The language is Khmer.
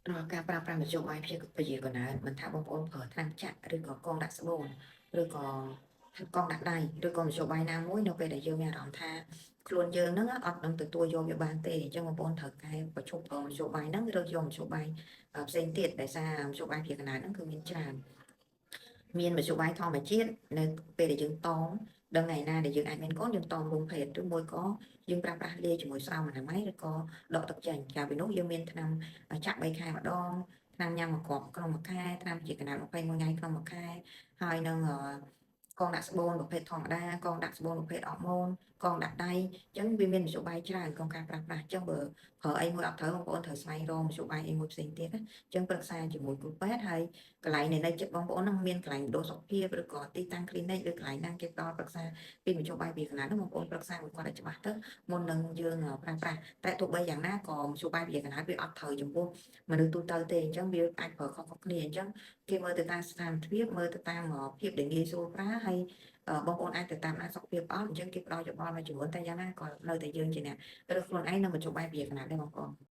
រាល់ការប្រើប្រាស់មធ្យោបាយព្យាពជាកំណើតមិនថាបងប្អូនប្រើថ្នាំចាក់ឬក៏កងដាក់ស្បូនឬក៏កងដាក់ដៃឬក៏មធ្យោបាយណាមួយនៅពេលដែលយើងមានអារម្មណ៍ថាខ្លួនយើងហ្នឹងអត់នឹងទទួលយកវាបានទេអញ្ចឹងបងប្អូនត្រូវកែប្រឈប់ប្រើមធ្យោបាយហ្នឹងឬយកមធ្យោបាយផ្សេងទៀតដោយសារមធ្យោបាយព្យាកំណើតហ្នឹងគឺមានច្រើនមានមធ្យោបាយធម្មជាតិនៅពេលដែលយើងតមដល់ថ្ងៃណាដែលយើងអាចមានកូនយើងតមរួមភេទឬមួយក៏យើងប្រើប្រាស់លាយជាមួយស្រោមអនាម័យឬក៏ដកទឹកចេញកាលពីនោះយើងមានថ្នាំចាក់3ខែម្ដងថ្នាំញ៉ាំមួយគ្រាប់ក្នុងមួយខែថ្នាំជាកណ្ដាល21ថ្ងៃក្នុងមួយខែហើយនឹងកងដាក់ស្បូនប្រភេទធម្មតាកងដាក់ស្បូនប្រភេទអរម៉ូនកងដាក់ដៃអញ្ចឹងវាមានមធ្យោបាយច្រើនក្នុងការប្រើប្រាស់អញ្ចឹងបើប្រើអីមួយអត់ត្រូវបងប្អូនត្រូវស្វែងរកមធ្យោបាយអីមួយផ្សេងទៀតណាអញ្ចឹងប្រឹក្សាជាមួយគ្រូពេទ្យហើយកន្លែងនៅចិត្តបងប្អូនហ្នឹងមានកន្លែងដូរសុខភាពឬក៏ទីតាំង clinic ឬកន្លែងណាគេផ្ដល់ប្រឹក្សាពីមធ្យោបាយពីកណ្ដាលហ្នឹងបងប្អូនប្រឹក្សាមួយគាត់ឲ្យច្បាស់ទៅមុននឹងយើងប្រើប្រាស់តែទោះបីយ៉ាងណាក៏មធ្យោបាយពីកណ្ដាលវាអត់ត្រូវចំពោះមនុស្សទូទៅទេអញ្ចឹងវាអាចប្រើខុសៗគ្នាអញ្ចឹងគេមើលទៅតាមស្ថានភាពមើលទៅតាមភាពដែលងាយស្រួលប្រើហើយបងប្អូនអាចទៅតាមដានសុខភាពអត់អញ្ចឹងគេផ្ដល់យោបល់មួយចំនួនតែយ៉ាងណាក៏នៅតែយើងជាអ្នករើសខ្លួនឯងនៅមធ្យោបាយពីកណ្ដាលដែរបងប្អូន។